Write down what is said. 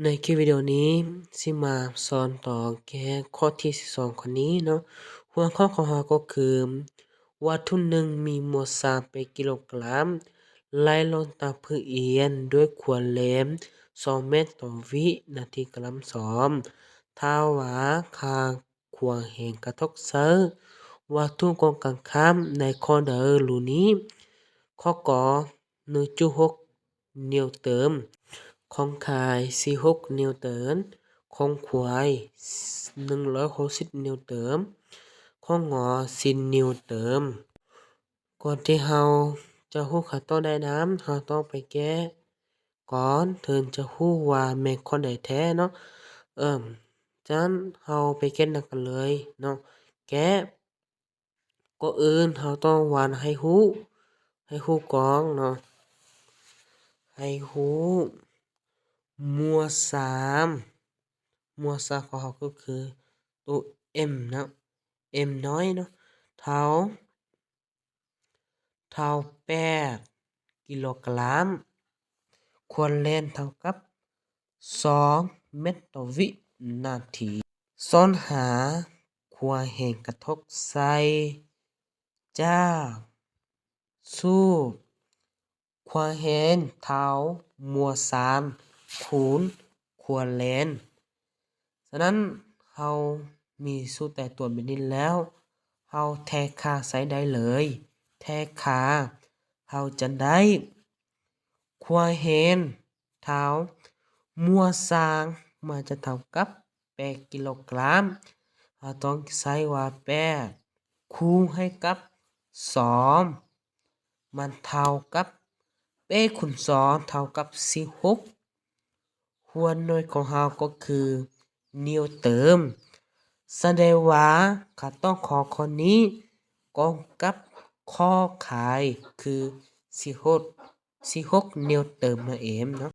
ໃນຄລິບວິດີໂອນີ້ ຊິມາສອນຕໍ່ແກ້ຂໍ້ທີສິບສອງ ຂໍ້ນີ້ເນາະ. ຫົວຂໍ້ຂອງເຮົາກໍຄື ວັດຖຸໜຶ່ງມີມວນສາມເປັນກິໂລກຣາມ ໄຫຼລົງຕາມພື້ນອຽນດ້ວຍຄວາມແຮງສອງແມັດຕໍ່ວິນາທີກຳລັງສອງ. ຖ້າວ່າຄ່າ ຄວາມແຮງກະທົບໃສ່ວັດຖຸກົງກັນຂ້າມໃນຂໍ້ໃດລຸ່ມນີ້? ຂໍ້ ກ ໜຶ່ງຈຸດຫົກນິ້ວເຕີມ, ຄອງ ຂາຍ ສີ່ສິບຫົກນິ້ວເຕີມ, ຄອງ ຄວາຍ ໜຶ່ງຮ້ອຍຫົກສິບນິ້ວເຕີມ, ຄອງ ງ ສີ່ນິ້ວເຕີມ. ກ່ອນທີ່ເຮົາຈະຮູ້ຄຳຕອບໄດ້ນັ້ນ ເຮົາຕ້ອງໄປແກ້ກ່ອນ ເຖິງຈະຮູ້ວ່າແມ່ນຂໍ້ໃດແທ້ເນາະ. ເອີ ສະນັ້ນເຮົາໄປແກ້ນຳກັນເລີຍເນາະ. ແກ້ ກ່ອນອື່ນເຮົາຕ້ອງວາດໃຫ້ຮູ້ ໃຫ້ຮູ້ກ່ອນເນາະ ໃຫ້ຮູ້ໝວດສາມ ໝວດສາມຂອງເຮົາກໍຄືໂຕ M ເນາະ M ນ້ອຍເນາະ ເທົ່າ ເທົ່າແປດກິໂລກຣາມ ຄວາມແຮງເທົ່າກັບສອງແມັດຕໍ່ວິນາທີ. ສອນຫາຄວາມແຮງກະທົບໃສ່ຈາກສູດ ຄວາມແຮງເທົ່າໝວດສາມຄູນຄວາມແຮງ. ສະນັ້ນເຮົາມີສູດຕາຍຕົວແບບນີ້ແລ້ວ ເຮົາແທກຄ່າໃສ່ໄດ້ເລີຍ. ແທກຄ່າ ເຮົາຈະໄດ້ຄວາມແຮງເທົ່າໝວດສາມ ມັນຈະເທົ່າກັບແປດກິໂລກຣາມ ເຮົາຕ້ອງໃສ່ວ່າແປດຄູນໃຫ້ກັບສອງ ມັນເທົ່າກັບ ແປດຄູນສອງເທົ່າກັບສິບຫົກ ຫົວໜ່ວຍຂອງເຮົາກໍຄືນິ້ວເຕີມ. ສະແດງວ່າຄຳຕອບຂອງຂໍ້ນີ້ກົງກັບຂໍ້ຂາຍຄືສິບຫົກ ສິບຫົກນິ້ວເຕີມນັ້ນເອງເນາະ.